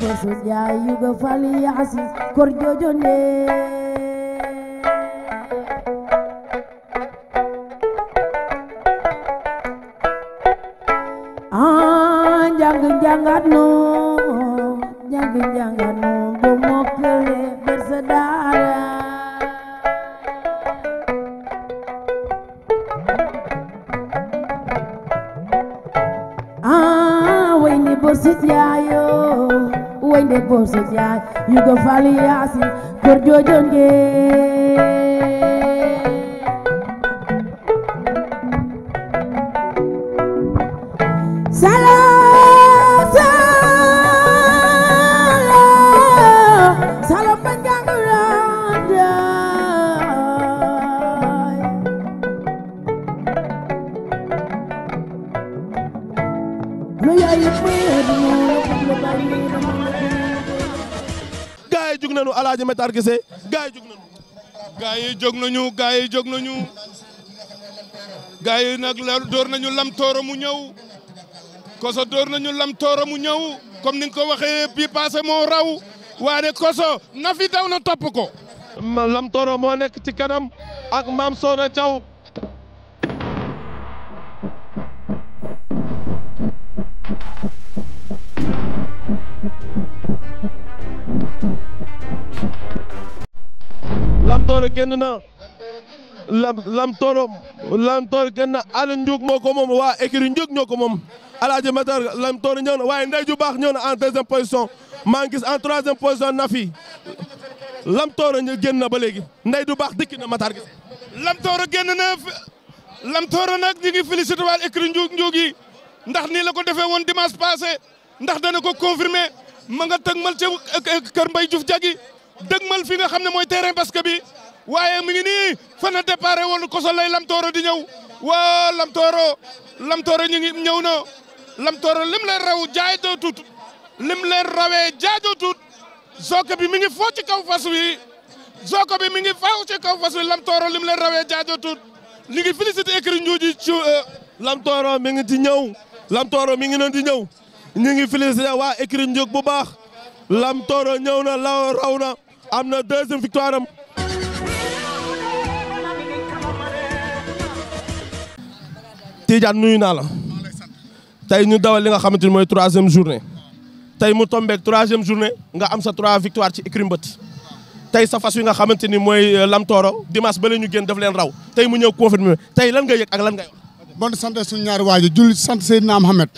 bosu jaay yuga fali yaasi kor jojonde jangat no bo mokkale bersa daara wayne borsit yaayo wayne borsit yaay yugo fali yaasi kor jojonde gaay jug nañu Alaaji Matar Guissé gaay jug nañu gaay yi jóg nañu gaay yi nag door nañu Lam Tooro mu ñëw Koso door nañu Lam Tooro mu ñëw comme ni nga ko waxee bi passé moo raw waaye Koso Nafi daw na topp ko Lam Tooro moo nekk ci kanam ak Mame Sokhna Thiaw Lam Tooro génn na Lam Tooro génn na Aliou Ndiouk moo ko moom waa écurie Ndiouk ñoo ko moom Alaaji Matar Lam Tooro ñëw na waaye Ndey ju baax ñëw na en deuxième position maa ngi gis en troisième position Nafi Lam Tooro ñu génn na ba léegi Ndey du baax dikki na Matar Guissé Lam Tooro génn na Lam Tooro nag ñu ngi félicité waal écurie Ndiouk yi ndax nii la ko defee woon dimanche passé ndax dana ko confirmé ma nga tëgmal ci kër Mbaye Diouf Diagui dëgmal fi nga xam ne mooy terrain basket bi waaye mi ngi nii fa na départ woon Koso lay Lam Tooro di ñëw waa Lam Tooro ñu ngi ñëw na Lam Tooro lim leen raw jaay doo tuut lim leen rawee jaajoo tuut zoko bi mi ngi foo ci kaw fas wi zoko bi mi ngi faaw ci kaw fas wi Lam Tooro lim leen rawee jaajoo tuut li ngi félicité écurie Ndiouk ji ci Lam Tooro mi ngi ci ñëw Lam Tooro mi ngi noon di ñëw ñu ngi félicité waa écurie Ndiouk bu baax Lam Tooro ñëw na la raw na am na deuxième victoire am Tidiane nuyu naa la tey ñu dawal li nga xamante ni mooy troisième journée tey mu tombeek troisième journée nga am sa 3 victoire ci écurie Mbët tey sa fas wi nga xamante ni mooy Lam Tooro dimanche ba la ñu génn daf leen raw tey mu ñëw confirmé tey lan nga yëg ak lan ngay wax. bon sant suñu ñaari waajur julli sant Seydina Mohamed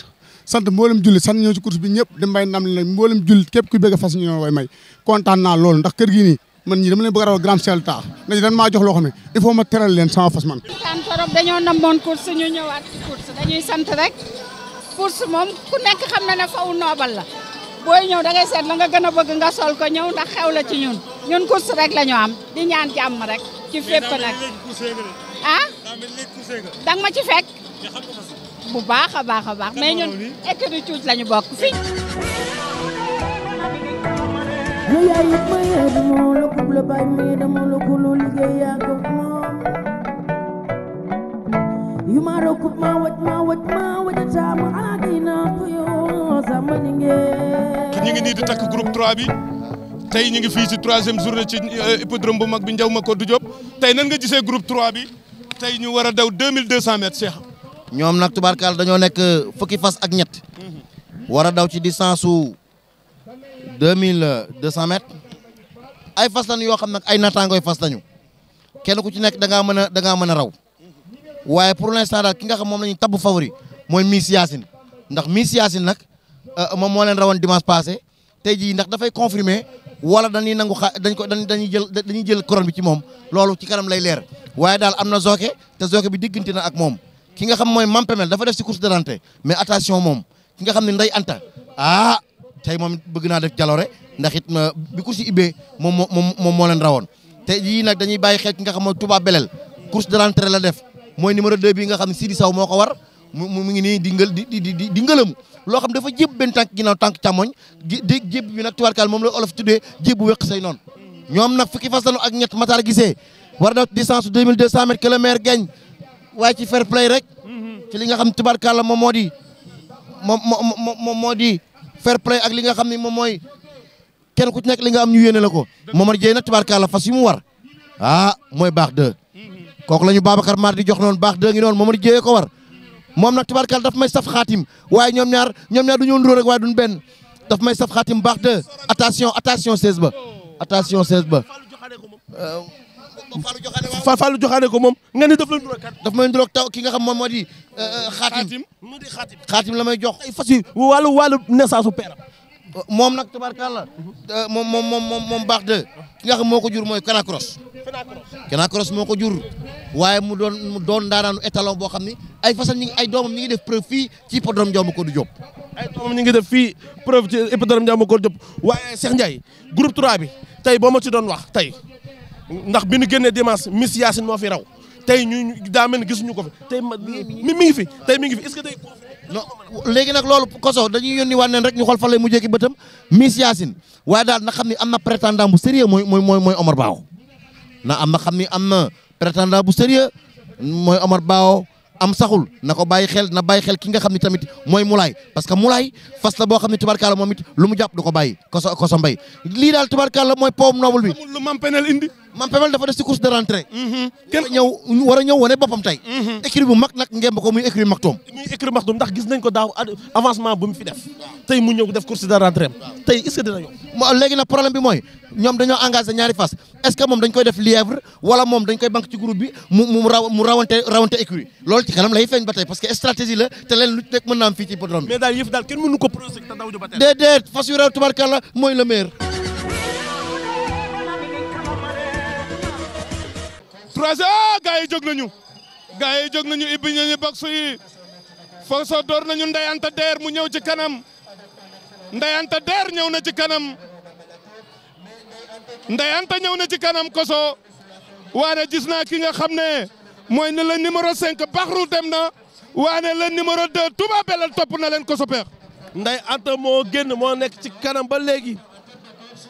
sant mboolem julli sant ñëw ci course bi ñëpp di mbay ndam la mboolem julli képp ku bëgg a fas ñu ñoo way may kontaan naa loolu ndax kër gi nii man ñi dama leen bëgg a rawal grand selta ndax dañ maa jox loo xam ne il faut ma teral leen sama fas man. kontaan torop dañoo namoon course ñu ñëwaat ci course dañuy sant rek course moom ku nekk xam na ne faw noobal la booy ñëw da ngay seet la nga gën a bëgg nga sol ko ñëw ndax xew la ci ñun course rek la ñu am di ñaan jàmm rek ci fépp nag ah danga ma ci fekk bu baax a baax mais ñun écurie Cuuj lañu bokk fii ñu ngi nii di takk groupe 3 bi tey ñu ngi fii ci 3e journée ci hippodrome bu mag bi Ndiaw Macodou Diop tey nan nga gisee groupe 3 bi tey ñu war a daw 2200 mètres Cheikh. ñoom nag tubaarkaal dañoo nekk fukki fas ak ñett war a daw ci distance su 2200 mètres ay fas lañu yoo xam nag ay naataangooy fas lañu kenn ku ci nekk da ngaa mën a raw waaye pour l'instant daal ki nga xam moom la ñuy tabbu favori mooy Miss Yacine ndax Miss Yacine nag moom moo leen rawoon dimanche passé tey jii ndax dafay confirmer wala dañuy nangu dañuy jël couronne bi ci moom loolu ci kanam lay leer waaye daal am na zoke te zoke bi diggante na ak moom ki nga xam mooy Mampemel dafa def ci course de rentrée mais attention moom ki nga xam ne Ndeye Anta tey moom bëgg naa def jaloore ndax it bi course yi ibbee moom moo leen rawoon tey jii nag dañuy bàyyi xel ki nga xam mooy Touba Belel course de rentrée la def mooy numéro 2 bi nga xam ne Sidi Sow moo ko war mu ngi nii di ngëlëmu loo xam dafa jéb benn tànk ginnaaw tànk càmmoñ jéb bi nag tubaarkaal moom la olof tuddee jéb bu weq say noonu ñoom nag fukki fas lañu ak ñett Matar Guissé war a def distance 2200 mètres que le maire gagne waaye ci fair play rek ci li nga xam tubaarkaal moom moo di fair play ak li nga xam ne moom mooy kenn ku ci nekk li nga am ñu yéene la ko Momar Dieye nag tubaarkàlla fas yu mu war mooy baax 2 kooku la ñu Babacar Mar di jox noonu baax 2 ngi noonu Momar Dieye ko war moom nag tubaarkàlla daf may saf xaatim waaye ñoom ñaar du ñoo nduróo rek waaye duñ benn daf may saf xaatim baax 2 attention 16 ba attention 16 ba Fallou joxaane ko moom nga ni daf la nduróo kat daf may nduróo taw ki nga xam moom moo di xaatim la may jox ay fas yi wàllu naissance su peeram moom nag tubaarkàlla moom baax 2 ki nga xam moo ko jur mooy Kenacross moo ko jur waaye mu doon daanaanu étalon boo xam ni ay façon ay doomam ñi ngi def preuve fii ci hippodrome Ndiamb Kodou Diop ay doomam ñi ngi def fii preuve ci hippodrome Ndiamb Kodou Diop waaye Cheikh Ndiaye groupe 3 bi tey boo ma ci doon wax tey ndax bi ñu génnee dimanche Miss Yacine moo fi raw tey ñu daa mel ni gisuñu ko fi tey mi ngi fi est-ce que tey non léegi nag loolu koso dañuy yónni waat neen rek ñu xool fan lay mujjee ki bëtam Miss Yacine waaye daal na xam ni am na prétendant bu sérieux mooy Omar Bao xam ni am na prétendant bu sérieux mooy Omar Bao am saxul na ko bàyyi xel ki nga xam ni tamit mooy Moulay parce que Moulay fas la boo xam ne tubarkalla moom it lu mu jàpp du ko bàyyi koso mbay lii daal tubarkalla mooy powum noble bi lu Mampenel indi Mampenel dafa def ci course de rentrée kenn war a ñëw wane boppam tey écurie bu mag nag ngemb ko muy écurie Maktoum ndax gis nañ ko daaw avancement bu mu fi def tey mu ñëw def course de rentrée tey est-ce que dina yomb léegi nag problème bi mooy ñoom dañoo engagé ñaari fas est-ce que moom dañ koy def lièvre wala moom dañ koy banque ci groupe bi mu rawante écurie loolu ci kanam lay feeñ ba tey parce que stratégie la te leen lu nekk mën naa am fii ci hippodrome bi mais daal yëf daal kenn mënu ko pronostic te daw ju ba tey déedéet fas yu raw tubarkalla mooy le maire 3 gars yi jóg nañu ibbi nañu box yi Foso door nañu Ndeyanta Der mu ñëw ci kanam Ndeyanta Der ñëw na ci kanam Ndeyanta ñëw na ci kanam Koso waane gis naa ki nga xam ne mooy ne le numéro 5 Baxru dem na waane le numéro 2 Touba Belal topp na leen Koso peex Ndeyanta moo génn moo nekk ci kanam ba léegi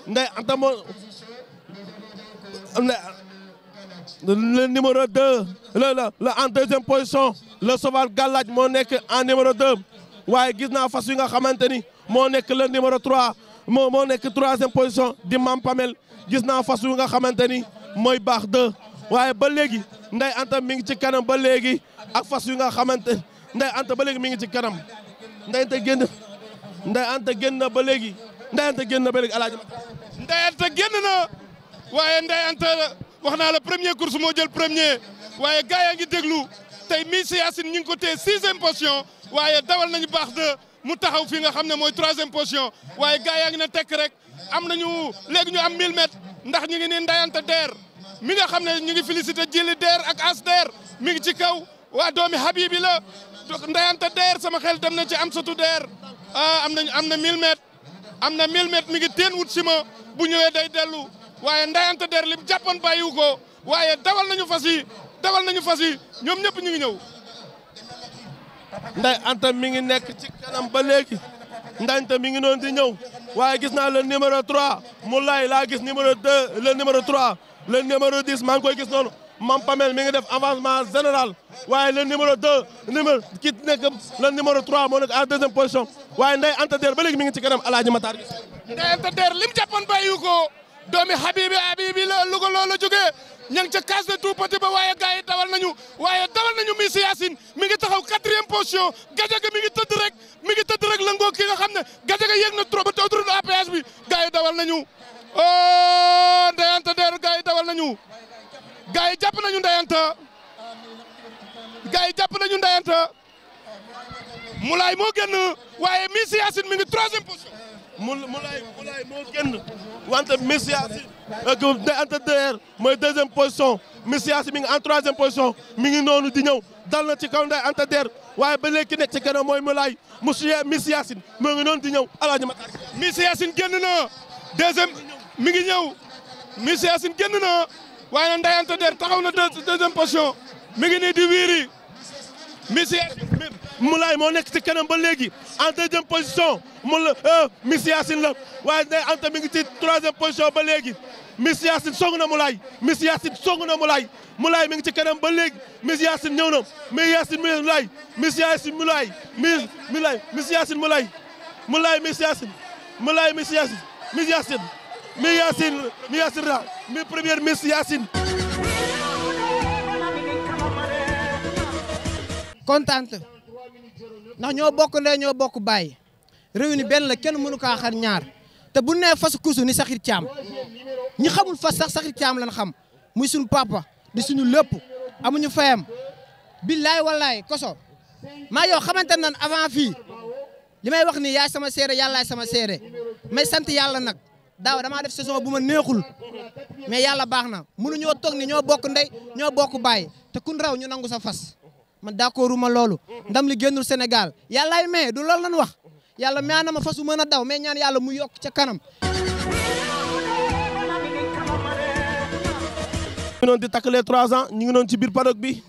Ndeyanta moo le numéro 2 en deuxième position le Soval Gallaj moo nekk en numéro 2 waaye gis naa fas yi nga xamante ni moo nekk le numéro 3 moo nekk troisième position di Mampamel gis naa fas yu nga xamante ni mooy baax 2 waaye ba léegi Ndeyanta mi ngi ci kanam ba léegi ak fas yu nga xamante Ndeyanta ba léegi mi ngi ci kanam Ndeyanta génn na ba léegi alaaji Ndeyanta génn na waaye Ndeyanta wax naa la premier course moo jël premier waaye gars yaa ngi déglu tey Miss Yacine ñu ngi ko téye 6e position waaye dawal nañu baax 2 mu taxaw fi nga xam ne mooy 3e position waaye gars yaa ngi ne tekk rek am nañu léegi ñu am 1000 mètres ndax ñu ngi nii Ndeyanta Der mi nga xam ne ñu ngi félicité Jili Der ak As Der mi ngi ci kaw waa doomi Habibi la Ndeyanta Der sama xel dem na ci Amsatou Der am na 1000 mètres mi ngi teen wut si ma bu ñëwee day dellu waaye Ndeyanta Der lim jàppoon bàyyiwu ko waaye dawal nañu fas yi ñoom ñëpp ñu ngi ñëw. Ndeyanta mi ngi nekk ci kanam ba léegi Ndeyanta mi ngi noonu di ñëw waaye gis naa le numéro 3 Moulay laa gis numéro 2 le numéro 3 le numéro 10 maa ngi koy gis noonu Mampamel mi ngi def avancement général waaye le numéro 2 ki nekk le numéro 3 moo nekk en deuxième position waaye Ndeyanta Der ba léegi mi ngi ci kanam Alaaji Matar gis. Ndeyanta Der lim jàppoon bàyyiwu ko doomi Habibi la Louga loola jógee ña ngi ca case de tout petit ba waaye gars yi dawal nañu Miss Yacine mi ngi taxaw 4e position Gadiaga mi ngi tëdd rek lëngoo ki nga xam ne Gadiaga yéeg na trop ba te autoroute à péage bi gars yi dawal nañu Ndeyanta Der gars yi dawal nañu gars yi jàpp nañu Ndeyanta Moulay moo génn waaye Miss Yacine mi ngi 3e position Moulay moo génn wante Miss Yacine Ndeyanta Der mooy 2e position Miss Yacine mi ngi en 3e position mi ngi noonu di ñëw dal na ci kaw Ndeyanta Der waaye ba léegi nekk ci kanam mooy Moulay Miss Yacine moo ngi noonu di ñëw Alaaji Matar Miss Yacine génn na 2e mi ngi ñëw Miss Yacine génn na waaye nag Ndeyanta Der taxaw na 2e position mi ngi nii di wiiri Miss Yacine Moulay moo nekk ci kanam ba léegi en 2e position Miss Yacine la waaye Ndeyanta mi ngi ci 3e position ba léegi Miss Yacine song na Moulay Miss Yacine song na Moulay Moulay mi ngi ci kanam ba léegi Miss Yacine ñëw na Miss Yacine Moulay Miss Yacine Moulay Miss Yacine Moulay Moulay Miss Yacine Moulay Miss Yacine Miss Yacine mi Yacine mi Yacine ra mi première Miss Yacine. kontaan ndax ñoo bokk ndey ñoo bokk baay réew ni benn la kenn mënu kaa xar ñaar te bu nee fas kuusu ni Sakhir Thiam ñi xamul fas sax Sakhir Thiam lañ xam muy suñu papa di suñu lépp amuñu fayam billaay wallaay koso maa yow xamante nan avant fii li may wax ni yaay sama seere yàllaay sama seere may sant yàlla nag daaw damaa def saison bu ma neexul mais yàlla baax na mënuñoo toog ni ñoo bokk ndey ñoo bokk baay te kun raw ñu nangu sa fas man d'accorduma loolu ndam li génnul Sénégal yàllaay may du loolu lan wax yàlla may na ma fasu mën a daw mais ñaan yàlla mu yokk ca kanam. ñu ngi doon di takk les 3 ans ñu ngi doon ci biir paddock bi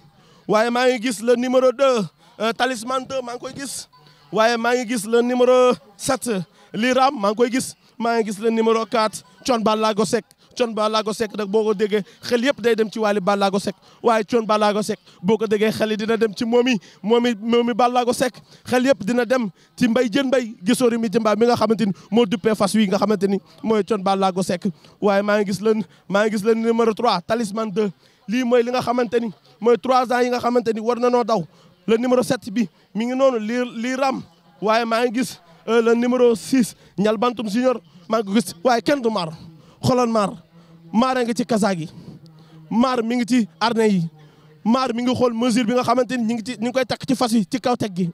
waaye maa ngi gis le numéro 2 talisman 2 maa ngi koy gis waaye maa ngi gis le numéro 7 Liram maa ngi koy gis maa ngi gis le numéro 4 Thione Ballago Seck Thione Ballago Seck nag boo ko déggee xel yëpp day dem ci Wally Ballago Seck waaye Thione Ballago Seck boo ko déggee xel yi dina dem ci moomi Ballago Seck xel yëpp dina dem ci Mbaye Diène Mbaye gisóori mi jëmbaa mi nga xamante ni moo duppee fas wi nga xamante ni mooy Thione Ballago Seck waaye maa ngi gis le numéro 3 talisman 2 lii mooy li nga xamante ni mooy 3 ans yi nga xamante ni war na noo daw le numéro 7 bi mi ngi noonu lii ram waaye maa ngi gis le numéro 6 ñal bantum junior maa ngi ko gis waaye kenn du maar xoolal maar nga ci kasa gi maar mi ngi ci arne yi maar mi ngi xool mesure bi nga xamante ni ñu ngi koy takk ci fas yi ci kaw teg gi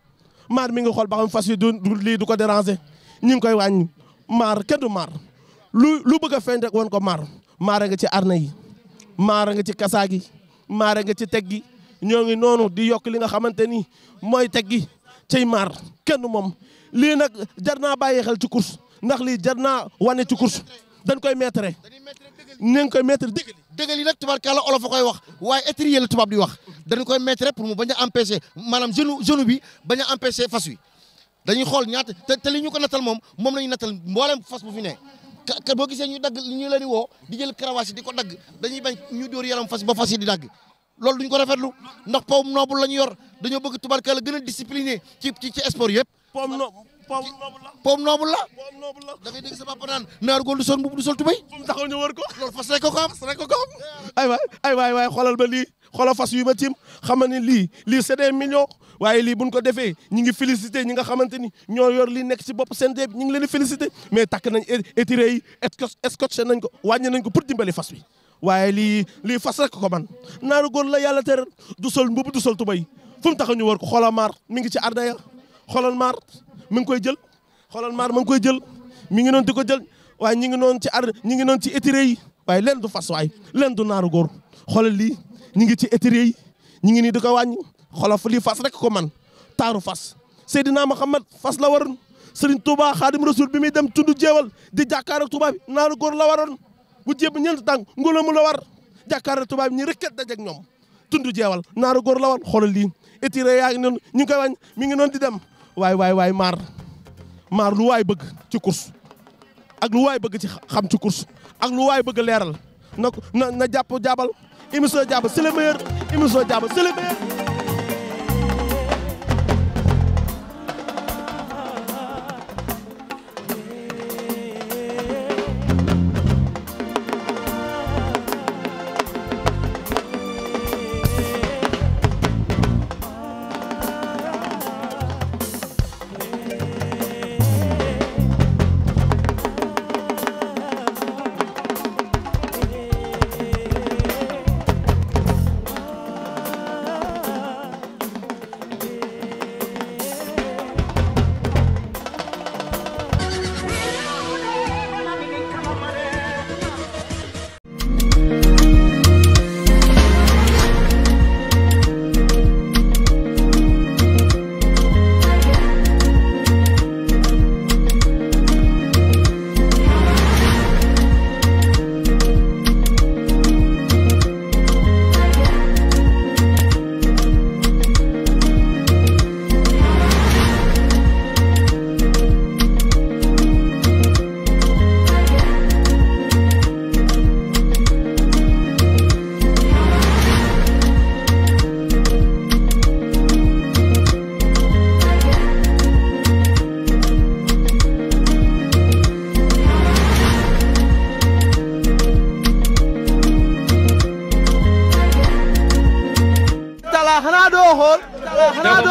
maar mi ngi xool ba xam fas yi du lii du ko déranger ñu ngi koy wàññi maar kenn du maar lu bëgg a feeñ rek woon ko maar nga ci arne yi maar nga ci kasa gi maar nga ci teg gi ñoo ngi noonu di yokk li nga xamante ni mooy teg gi cay maar kenn moom lii nag jar naa bàyyi xel ci course ndax lii jar naa wane ci course dañ koy mettre ni nga koy mettre dëggal yi nag tubaarkàlla olof a koy wax waaye étrier la tubaab di wax dañu koy mettre pour mu bañ a empêcher maanaam genou bi bañ a empêcher fas wi dañuy xool ñaata te li ñu ko nattal moom la ñu nattal mboolem fas bu fi ne ka boo gisee ñu dagg ñu leen di woo di jël karawaas yi di ko dagg dañuy bañ ñu dóor yaram fas ba fas yi di dagg loolu duñ ko rafetlu ndax pom noble la ñu yor dañoo bëgg tubaarkàlla gën a discipliné ci sport yëpp pom noble la da ngay dégg sa papa naan naaru góor du sol mbubb du sol tubéy fu mu taxaw ñu wër ko loolu fas rek ko am ay waay xoolal ba lii xoolal fas yu ma tiim xam nga ni lii c'est des millions waaye lii buñ ko defee ñi ngi félicité ñi nga xamante ni ñoo yor lii nekk ci bopp CNG bi ñi ngi leen di félicité mais takk nañ étiré yi scotché nañ ko wàññi nañ ko pour dimbali fas wi waaye lii fas rek ko man naaru góor la yàlla tere du sol mbubb du sol tubéy fu mu taxaw ñu wër ko xoolal maar mi ngi ci ardaya xoolal maar mi ngi koy jël xoolal maar ma ngi koy jël mi ngi noonu di ko jël waaye ñi ngi noonu ci ñi ngi noonu ci étiré yi waaye leen du fas waay leen du naaru góor xoolal lii ñi ngi ci étiré yi ñi ngi nii di ko wàññi xoolal lii fas rek ko man taaru fas Seydina Muhammad fas la waroon Serigne Touba Khadim Rasoul bi muy dem tundu jeewal di jàkkaar ak Touba bi naaru góor la waroon bu jéem ñeent tànk ngóolamu la war jàkkaar ak Touba bi ñi rek dajek ñoom tundu jeewal naaru góor la war xoolal lii étiré yaa ngi noonu ñu ngi koy wàññi mi ngi noonu di dem waay maar lu waay bëgg ci course ak lu waay bëgg ci xam ci course ak lu waay bëgg leeral na jàpp jaabal émission jaabal c'est le meilleur émission jaabal c'est le meilleur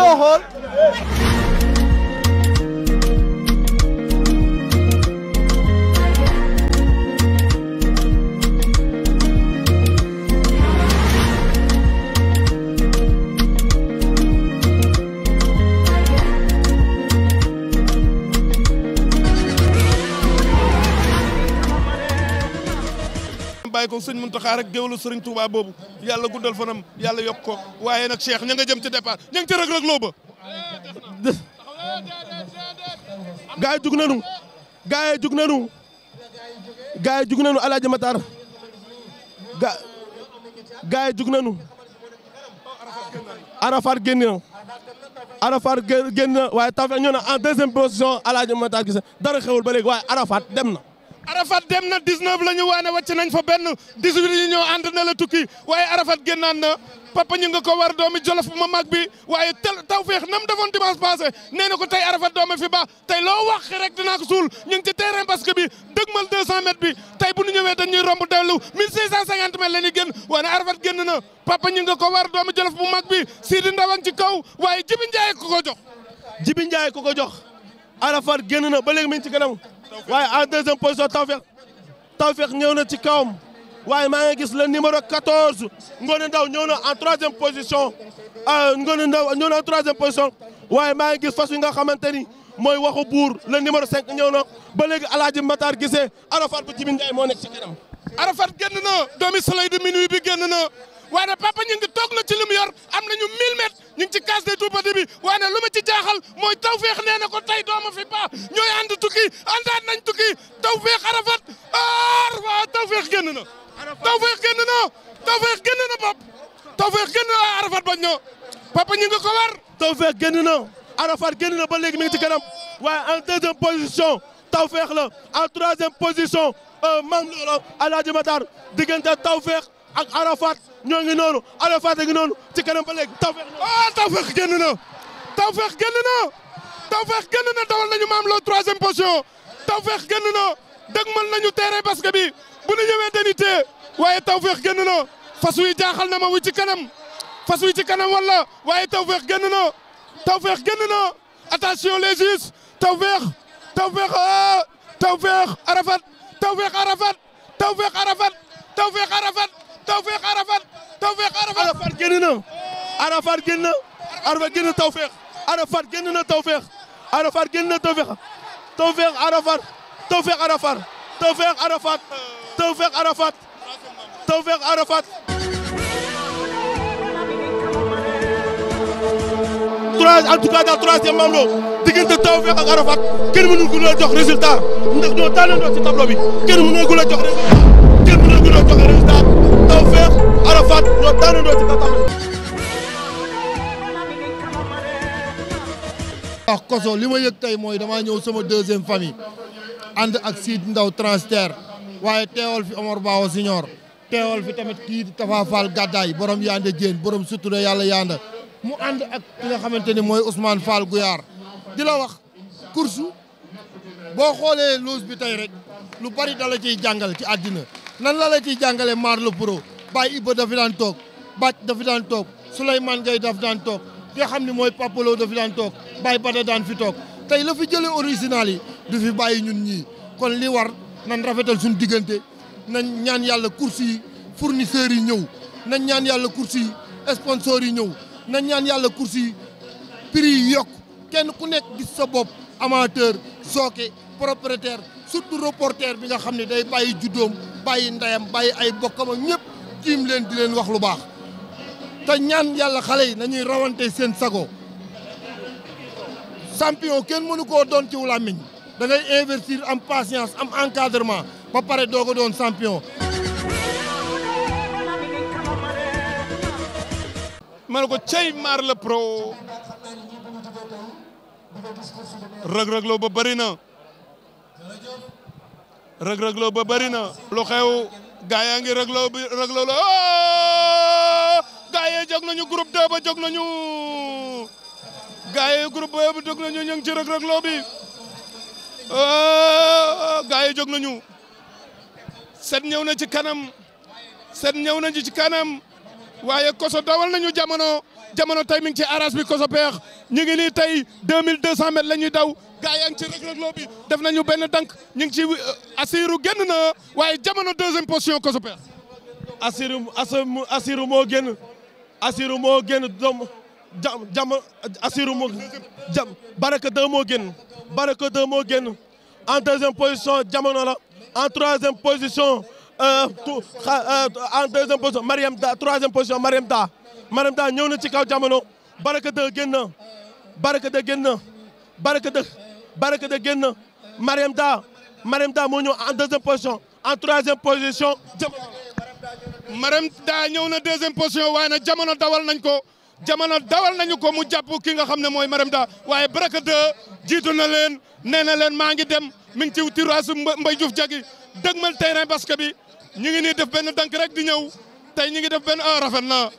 loo xool bàyyi ko sëñ Muntaxa rek géwlu sëriñ Touba boobu yàlla guddal fanam yàlla yokk ko waaye nag Cheikh ña nga jëm ci départ ña ngi ci Reug Reug loo ba gaay jug nañu gaay jug nañu gaay jug nañu Alaaji Matar gaay jug nañu Arafat génn na Arafat génn na waaye Tawfekh ñëw na en deuxième position Alaaji Matar gis dara xewul ba léegi waaye Arafat dem na Arafat dem na 19 la ñu waane wàcc nañ fa benn 18 yi ñëw ànd na la tukki waaye Arafat génnaan na papa ñu nga ko war doomi Jolof ma mag bi waaye Tawfekh nam defoon dimanche passé nee na ko tey Arafat doome fi ba tey loo wax rek dinaa ko suul ñu ngi ci terrain basket bi dëgmal 200 mètres bi tey bu ñu ñëwee dañuy romb dellu 1650 mètres la ñuy génn waane Arafat génn na papa ñu nga ko war doomi Jolof bu mag bi Sidi Ndawan ci kaw waaye Jibi Ndiaye ko ko jox Jibi Ndiaye ko ko jox Arafat génn na ba léegi mi ngi ci kanam waaye en deuxième position Tawfekh ñëw na ci kawam waaye maa ngi gis le numéro 14 Ngone Ndaw ñëw na en troisième position Ngone Ndaw ñëw na en troisième position waaye maa ngi gis fas yi nga xamante ni mooy waxu buur le numéro 5 ñëw na ba léegi Alaaji Matar gisee Arafat bu Jibi Ndiaye moo nekk ci kanam. Arafat génn na doomi soleil de minuit bi génn na waaye papa ñu ngi toog na ci li mu yor am nañu 1000 mètres ñu ngi ci case des tout-petits bi waaye lu ma ci jaaxal mooy Tawfekh nee na ko tey dooma fi ba ñooy ànd tukki àndaat nañ tukki Tawfekh Arafat waaw Tawfekh génn na Tawfekh génn na Tawfekh génn na bopp Tawfekh génn na Arafat bañ na papa ñu ngi ko war Tawfekh génn na Arafat génn na ba léegi mi ngi ci kanam waaye en deuxième position Tawfekh la en troisième position Mame Lolo Alaaji Matar diggante Tawfekh ak Arafat ñoo ngi noonu Arafat a ngi noonu ci kanam ba léegi Tawfekh génn na Tawfekh génn na Tawfekh génn na dawal nañu Mame Lolo troisième position Tawfekh génn na dëgmal nañu terrain basket bi bu ñu ñëwee dañuy téye waaye Tawfekh génn na fas wi jaaxal na ma wu ci kanam fas wi ci kanam wala waaye Tawfekh génn na Tawfekh génn na attention les juges Tawfekh Arafat Tawfekh Arafat Tawfekh Arafat Tawfekh Arafat Tawfekh Arafat Tawfekh Arafat Arafat génn na Arafat génn na Arafat génn na Tawfekh Arafat génn na Tawfekh Arafat génn na Tawfekh Tawfekh Arafat Tawfekh Arafat Tawfekh Arafat Tawfekh Arafat Tawfekh Arafat en tout cas dans troisième Mame Lolo diggante Tawfekh ak Arafat kenn mënu ko la jox résultat ndax ñoo tànnandoo ci tableau bi kenn mënu ko la jox résultat kenn mënu ko la jox résultat Tawfekh Arafat ñoo tànnandoo ci tableau bi. wax koso li ma yëg tey mooy damaa ñëw sama deuxième famille ànd ak Sidy Ndaw transfert waaye teewal fi Omar Bawo Signor teewal fi tamit kii di Tafa Fall Gàddaay borom Yande Diène borom sutura yàlla yanda mu ànd ak ki nga xamante ni mooy Ousmane Fall Gouyaar di la wax course boo xoolee loose bi tey rek lu bari da la ciy jàngal ci àddina nan la ciy jàngale maar le pro Baye Iba dafi daan toog Bac dafi daan toog Souleymane Gueye daf daan toog nga xam ni mooy Papalo dafi daan toog Baye Bada daan fi toog tey la fi jëlee original yi du fi bàyyi ñun ñii kon li war nan rafetal suñu diggante nañ ñaan yàlla course yi fournisseurs yi ñëw nañ ñaan yàlla course yi sponsors yi ñëw nañ ñaan yàlla course yi prix yi yokk kenn ku nekk gis sa bopp amateur jockey propriétaire surtout reporter bi nga xam ne day bàyyi juddoom bàyyi ndeyam bàyyi ay bokkam ak ñëpp tiim leen di leen wax lu baax te ñaan yàlla xale yi nañuy rawante seen sago champion kenn mënu koo doon ci làmmiñ da ngay investir am patience am encadrement ba pare doo ko doon champion. ma ne ko cey maar la pro Reug Reug ba bëri na Reug Reug ba bëri na lu xew gaa yaa ngi Reug Reug la gaa yi jóg nañu groupe 2 ba jóg nañu gaa yi groupe 2 ba jóg nañu ñu ngi ci Reug Reug bi gaa yi jóg nañu set ñëw na ci kanam set ñëw na ci kanam waaye koso dawal nañu jamono tey mi ngi ci arage bi koso peex ñu ngi nii tey 2200 mètres la ñuy daw gaa yaa ngi ci rëg-rëgloo bi def nañu benn dank ñu ngi ci Assirou génn na waaye jamono deuxième position koso peex. Assirou moo génn doom Assirou moo Baraka 2 moo génn en deuxième position jamono la en troisième position Mariam Da troisième position Mariam Da ñëw na ci kaw jamono Baraka 2 génn na Baraka 2 génn na Mariam Da moo ñëw en deuxième position en troisième position jamono Mariam Da ñëw na deuxième position waaye nag jamono dawal nañu ko mu jàpp ki nga xam ne mooy Mariam Da waaye Baraka 2 jiitu na leen nee na leen maa ngi dem mi ngi ci tiraasu Mbaye Diouf jagi dëgmal terrain basket bi ñu ngi nii def benn dank rek di ñëw tey ñu ngi def benn rafet na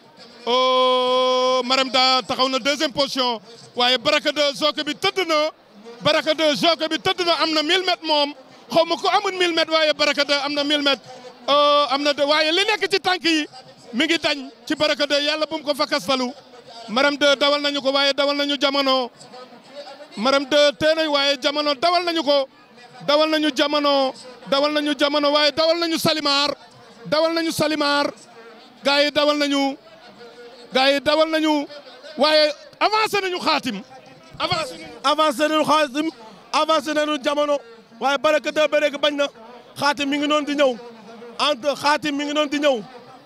Mariam Da taxaw na deuxième position waaye Baraka 2 jockey bi tëdd na am na 1000 mètres moom xaw ma ko amul 1000 mètres waaye Baraka 2 am na 1000 mètres waaye li nekk ci tànk yi mi ngi dañ ci Baraka 2 yàlla bu mu ko fakkastalu Mariam 2 dawal nañu ko waaye dawal nañu jamono Mariam 2 tee nañ waaye jamono dawal nañu ko waaye dawal nañu Salimar gaa yi dawal nañu waaye avancé nañu xaatim avancé nañu jamono waaye Baraka 2 ba léegi bañ na xaatim mi ngi noonu di ñëw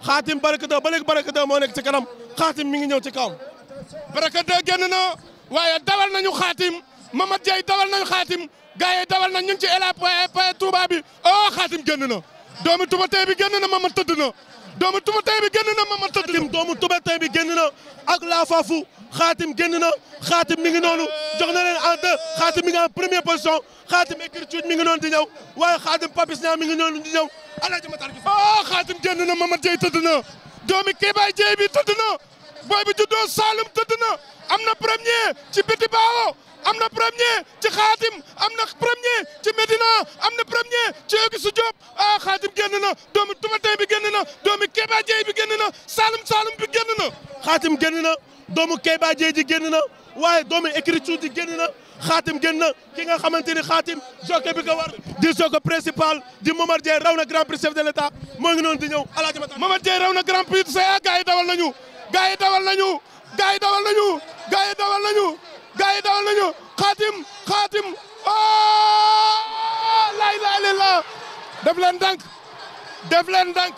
xaatim Baraka 2 ba léegi Baraka 2 moo nekk ci kanam xaatim mi ngi ñëw ci kawam Baraka 2 génn na waaye dawal nañu xaatim Mamad Dieye dawal nañu xaatim gaa yi dawal nañ ñu ngi ci Ela Poye Touba bi xaatim génn na doomu Tubatay bi génn na Mamad tëdd na doomu Tubatay bi génn na Mamad tëdd na doomu Tubatay bi génn na ak la fafu xaatim génn na xaatim mi ngi noonu jox na leen en deux xaatim mi ngi en première position xaatim écriture mi ngi noonu di ñëw waaye xaatim Papis Niang mi ngi noonu di ñëw Alaaji Matar gi xaatim génn na Mamad Dieye tëdd na doomi Kébaay Dieye bi tëdd na booy bi juddoo Saloum tëdd na am na premier ci Biti Baawo am na premier ci xaatim am na premier ci Medina am na premier ci Auguste Diop xaatim génn na doomi Tubatay bi génn na doomi Kébaay Dieye bi génn na Saloum bi génn na xaatim génn na doomu Kébaay Dieye ji génn na waaye doomu écriture ji génn na xaatim génn na ki nga xamante ni xaatim jockey bi ko war di jockey principal di Momar Dieye raw na grand prix chef de l'état moo ngi noonu di ñëw Alaaji Matar Momar Dieye raw na grand prix CA gaa yi dawal nañu xaatim laa ilaaha illallaah def leen dank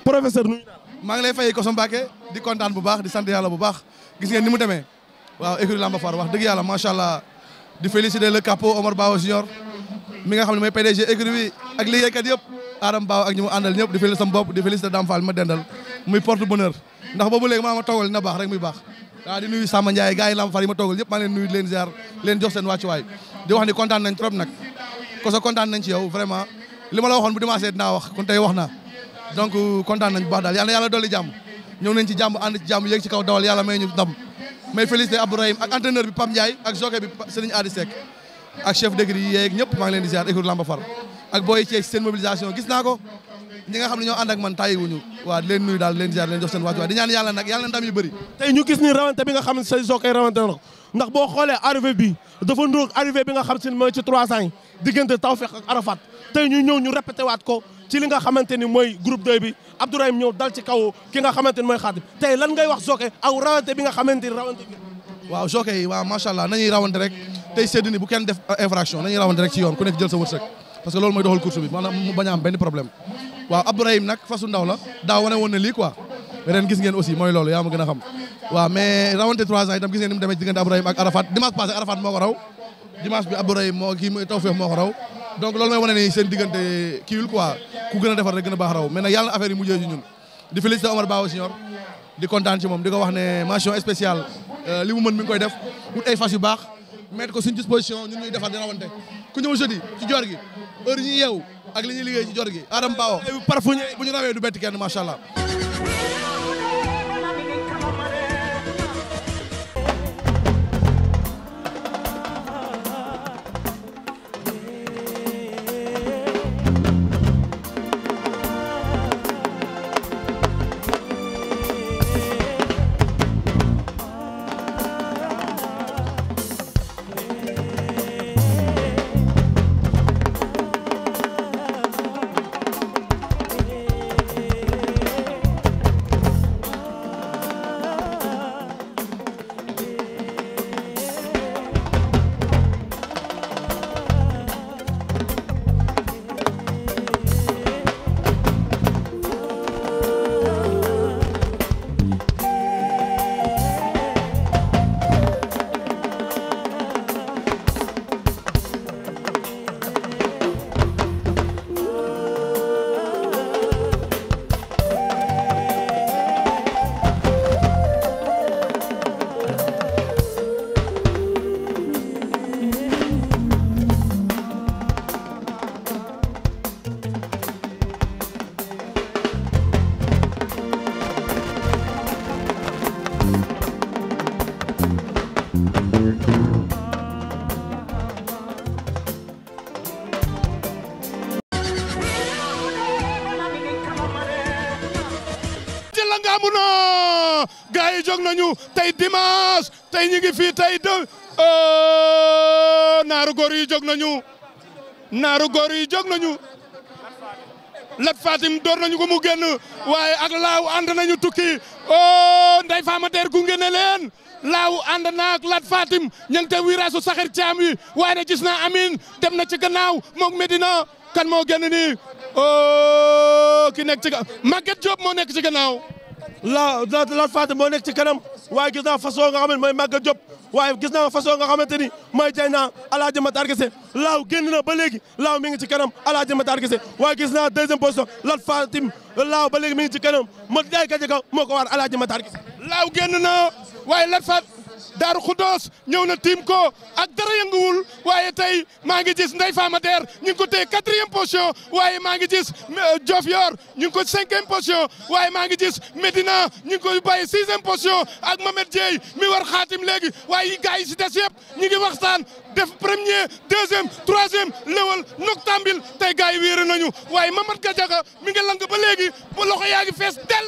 professeur nuyu naa maa ngi lay fay Koso Mbacké di kontaan bu baax di sant yàlla bu baax gis ngeen ni mu demee waaw écurie Lamba Far wax dëgg yàlla macha allah di féliciter le capot Omar Bawo Junior mi nga xam ne mooy PDG écurie bi ak liggéeykat yëpp Adam Bawo ak ñi mu àndal ñëpp di féliciter sama bopp di féliciter Dame Fall ma dendal muy porte bonheur ndax boobu léegi ma toogal dina baax rek muy baax waaw di nuyu Samba Ndiaye gars yi Lamba Far yi ma toogal yëpp maa leen nuyu leen ziar leen jox seen wàccuwaay di wax ni kontaan nañ trop nag Koso kontaan nañ ci yow vraiment li ma la waxoon bu dimanche dinaa wax kon tey wax naa donc kontaan nañ bu baax daal yàlla dolli jàmm ñëw nañ ci jàmm ànd ci jàmm yéeg ci kaw dawal yàlla may ñu ndam may féliciter Abdourahim ak entraîneur bi Pam Ndiaye ak jockey bi Serigne Adi Seck ak chef d'écurie yi yeeg ñëpp maa ngi leen di ziar écurie Lamba Far ak booy ci seen mobilisation gis naa ko ñi nga xam ne ñoo ànd ak man tàyyi wuñu waaw leen nuyu daal leen ziar leen jox seen wàccuwaay di ñaan yàlla nag yàlla ndam yu bëri tey ñu gis ni rawante bi nga xam ne say jockey rawante na ko ndax boo xoolee arrivé bi dafa nduróog arrivé bi nga xam si ne mooy ci 300 yi diggante Tawfekh ak Arafat tey ñu ñëw ñu répété waat ko ci li nga xamante ni mooy groupe 2 bi Abdourahim ñëw dal ci kaw ki nga xamante ni mooy Khadim tey lan ngay wax jockey aw rawante bi nga xamante ni rawante bi waaw jockey yi waaw macha allah nañuy rawante rek tey sédd ni bu kenn def infraction nañuy rawante rek ci yoon ku nekk jël sa wërsëg parce que loolu mooy doxal course bi maanaam mu bañ a am benn problème waaw Abdourahim nag fasu ndaw la daa wane woon ne lii quoi ren gis ngeen aussi mooy loolu yaa ma gën a xam waaw mais rawante 3 ans itam gis ngeen ni mu demee ci diggante Abdourahim ak Arafat dimanche passé Arafat moo ko raw dimanche bi Abdoulaye moo kii Tawfekh moo ko raw donc loolu mooy wane ni seen diggante kiiwul quoi ku gën a defar rek gën a baax raw mais nag yàlla na affaire yi mujjee ci ñun di féliciter Omar Bawo Senior di kontaan ci moom di ko wax ne mention spéciale li mu mën mi ngi koy def wut ay fas yu baax mettre ko suñu disposition ñun ñuy defar di rawante ku ñëw jeudi ci jor gi heure yi ñuy yeewu ak li ñuy liggéey ci jor gi Adam Bawo parfois bu ñu rawee du betti kenn macha allah. gaa yi jóg nañu tey dimanche tey ñu ngi fii tey naaru góor yi jóg nañu naaru góor yi jóg nañu Lat Fatim door nañu ko mu génn waaye ak laaw ànd nañu tukki Ndeye Fama Der gunge na leen laaw ànd naak Lat Fatim ña ngi te wiraasu saxir caam wi waaye ne gis naa Amin dem na ci gannaaw moog Medina kan moo génn nii ki nekk ci Maguette Diop moo nekk ci gannaaw Lat Fatim moo nekk ci kanam waaye gis naa façon nga xam ne mooy Maguette Diop waaye gis naa façon nga xamante ni mooy Dieyna Alaaji Matar Gise laaw génn na ba léegi laaw mi ngi ci kanam Alaaji Matar Gise waaye gis naa deuxième position Lat Fatim laaw ba léegi mi ngi ci kanam ma jaay Gadiaga moo ko war Alaaji Matar Gise laaw génn na waaye Lat Fatim Daaru Xudoos ñëw na tiim ko ak dara yënguwul waaye tey maa ngi gis Ndeye Fama Der ñu ngi ko téye 4e position waaye maa ngi gis Diofior ñu ngi ko 5e position waaye maa ngi gis Medina ñu ngi ko bàyyi 6e position ak Mamed Dieye mi war xaatim léegi waaye gars yi si des yëpp ñu ngi waxtaan def premier 2e 3e lewal noctambil tey gars yi wéere nañu waaye Mamad Gadiaga mi ngi lang ba léegi ba loxo yaa ngi fees dell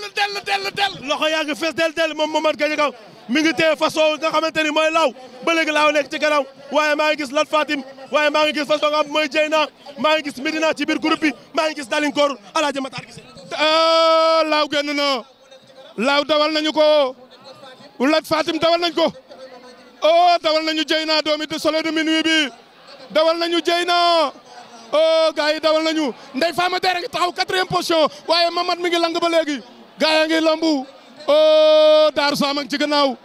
loxo yaa ngi fees dell moom Mamad Gadiaga mi ngi téye façon nga xamante ni mooy laaw ba léegi laaw nekk ci gannaaw waaye maa ngi gis Lat Fatim waaye maa ngi gis façon nga xam mooy Dieyna maa ngi gis Medina ci biir groupe bi maa ngi gis Dalinkoor Alaaji Matar Gise laaw génn na laaw dawal nañu ko Lat Fatim dawal nañ ko dawal nañu Dieyna doomi de soleil de minuit bi dawal nañu Dieyna gars yi dawal nañu Ndeye Fama Der a ngi taxaw 4e position waaye Mamad mi ngi lang ba léegi gars yaa ngi lambu Daaru Saam a ngi ci gannaaw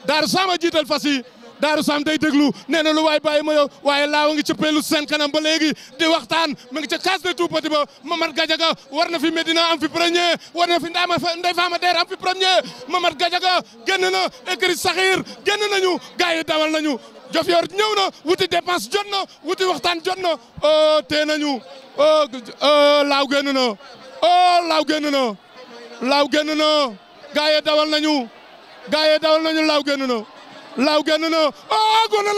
Daaru Saam a jiital fas yi Daaru Saam day déglu nee na lu waay bàyyi ma yow waaye laaw a ngi cëppeelu seen kanam ba léegi di waxtaan mu ngi ca case de tout petit ba Mamad Gadiaga war na fi Medina am fi premier war na fi Ndeye Fama Der am fi premier Mamad Gadiaga génn na écrit saxiir génn nañu gars yi dawal nañu Diofior ñëw na wuti dépense jot na wuti waxtaan jot na tee nañu laaw génn na laaw génn na laaw génn na gaa yi dawal nañu laaw génn na Ngone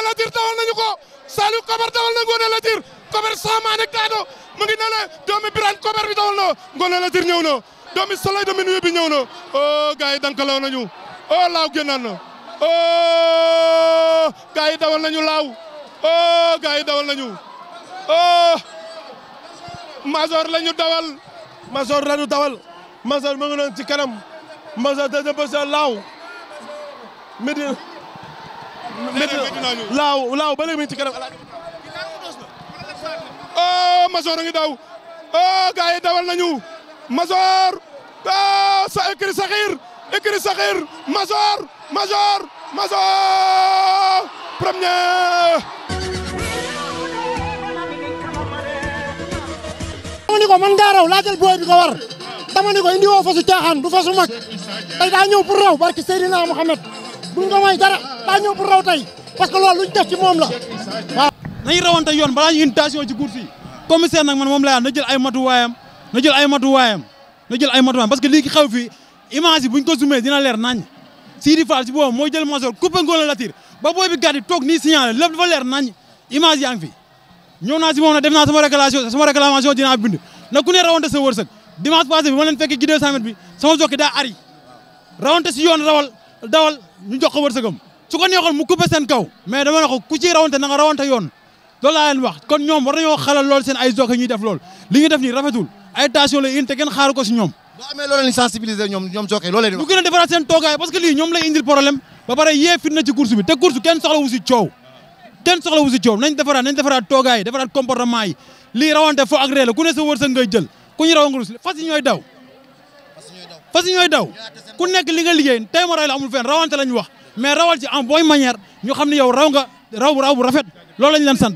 Latir dawal nañu ko Saliou Kobar dawal na Ngone Latir Kobar samaane kaado mu ngi nale doomi Birane Kobar bi dawal na Ngone Latir ñëw na doomi soleil de minuit bi ñëw na gaa yi dankaloo nañu laaw génnaan na gaa yi dawal nañu laaw gaa yi dawal nañu Major lañu dawal Major mu ngi noonu ci kanam Major deuxième position laaw Medina laaw ba léegi mi ngi ci kanam Major a ngi daw gars yi dawal nañu Major sa écrit saxiir Major premier. dama ni ko man ngaa raw laajal booy bi ko war dama ni ko indi woo fasu caaxaan du fasu mag tey daa ñëw pour raw barki Seydina Mohamed duñ ko may dara daa ñëw pour raw tey parce que loolu luñ def ci moom la waaw. nañu rawante yoon balaa ñu invitation ci course yi commissaire nag man moom laa na jël ay matuwaayam na jël ay matuwaayam parce que lii xew fii image yi buñ ko zoomé dina leer nañ Sidi Fall si boobu mooy jël major coupé ngoon la tir ba booy bi gàddi toog nii signalé lépp dafa leer nañ image yaa ngi fi ñëw naa si moom nag def naa sama réclamation dinaa bind na ku ne rawante sa wërsëg dimanche passé bi ma leen fekk ci 200 mètres bi sama jokki daa ari rawante si yoon dawal ñu jox ko wërsëgam su ko neexoon mu coupé seen kaw mais dama ne ko ku ci rawante na nga rawante yoon loolu laa leen wax kon ñoom war nañoo xalal lool seen ay jokki ñuy def lool li ñuy def nii rafetul ay tension la indi te kenn xaaru ko si ñoom boo amee loolu leen sensibiliser ñoom jokkee loolu leen ñu gën a defaraat seen toogaay parce que lii ñoom lay indil problème ba pare yee fitna ci course bi te course kenn soxla wu si coow nañ defaraat toogaay yi defaraat comportement yi lii rawante fo ak ree la ku ne sa wërsëg ngay jël ku ñu raw nga rus fas yi ñooy daw ku nekk li nga liggéey tey ma ray la amul fenn rawante lañ wax mais rawal ci en bonne manière ñu xam ne yow raw bu rafet loolu lañ leen sant